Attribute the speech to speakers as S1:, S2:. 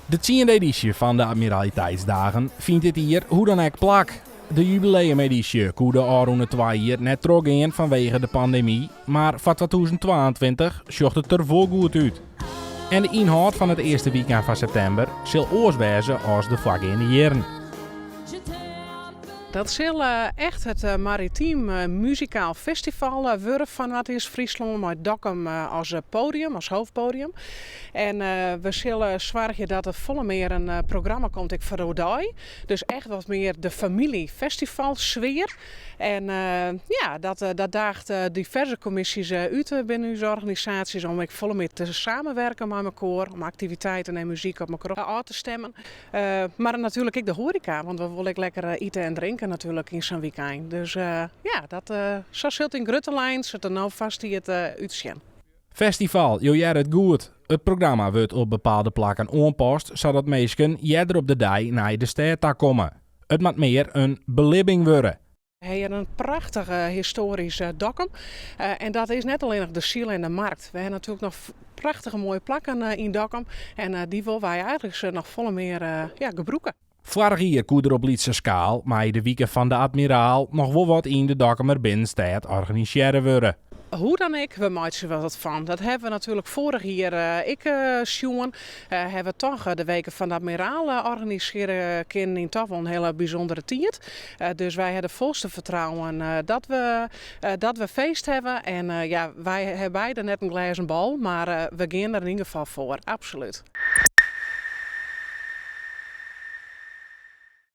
S1: De 10e edysje fan de Admiraliteitsdagen fynt dit jier hoe dan ek plak. De jubileumedysje koe de ôfrûne 2 jier net trochgean fanwege de pandemy, mar foar 2022 sjocht it der wol goed út. En de ynhâld fan it earste wykein fan septimber sil oars wêze as de foargeande jierren.
S2: Dat sil echt it maritym muzikaal festival wurde fan Noardeast-Fryslân mei Dokkum as podium, as hoofdpodium. En we sille soargje dat der folle mear in programma komt ek foar oerdei. Dus echt wat mear de famyljefestivalsfear. En ja, dat daagt diverse kommisjes út binnen ús organisaasjes om ek folle mear te samenwerken mei mekoar, om aktiviteiten en muzyk op mekoar ôf te stimmen. Mar natuerlik ek de hoareka, want we wolle ek lekker ite en drinke natuerlik yn sa'n wykein. Dus ja, dat, sa sil it yn grutte linen, sa't it der no foar stiet, útsjen.
S1: Festival, jo hearre it goed. It programma wurdt op bepaalde plakken oanpast, sadat minsken earder op de dei nei de stêd ta komme. It moat mear in belibbing wurde.
S2: We hawwe hjir in prachtige histoarysk Dokkum. En dat is net allinnich de Syl en de Markt. We hawwe natuerlik noch prachtige moaie plakken yn Dokkum. En dy wolle wy eigentlik noch folle mear, ja, gebrûke.
S1: Foarich jier koe der op lytse skaal mei de Wike fan de Admiraal noch wol wat yn de Dokkumer binnenstêd organisearre wurde.
S2: Hoe dan ek, we meitsje der wat fan. Dat hawwe we natuerlik foarich jier ek sjoen. Hawwe we toch de Weken van de Admiraal organisearje kinnen yn toch wol in hiele bysûndere tiid. Dus wy hawwe de folste fertrouwen dat we feest hawwe. En ja, wy hawwe beide net in glêzen bol, mar we gean der yn ieder gefal foar, absolút.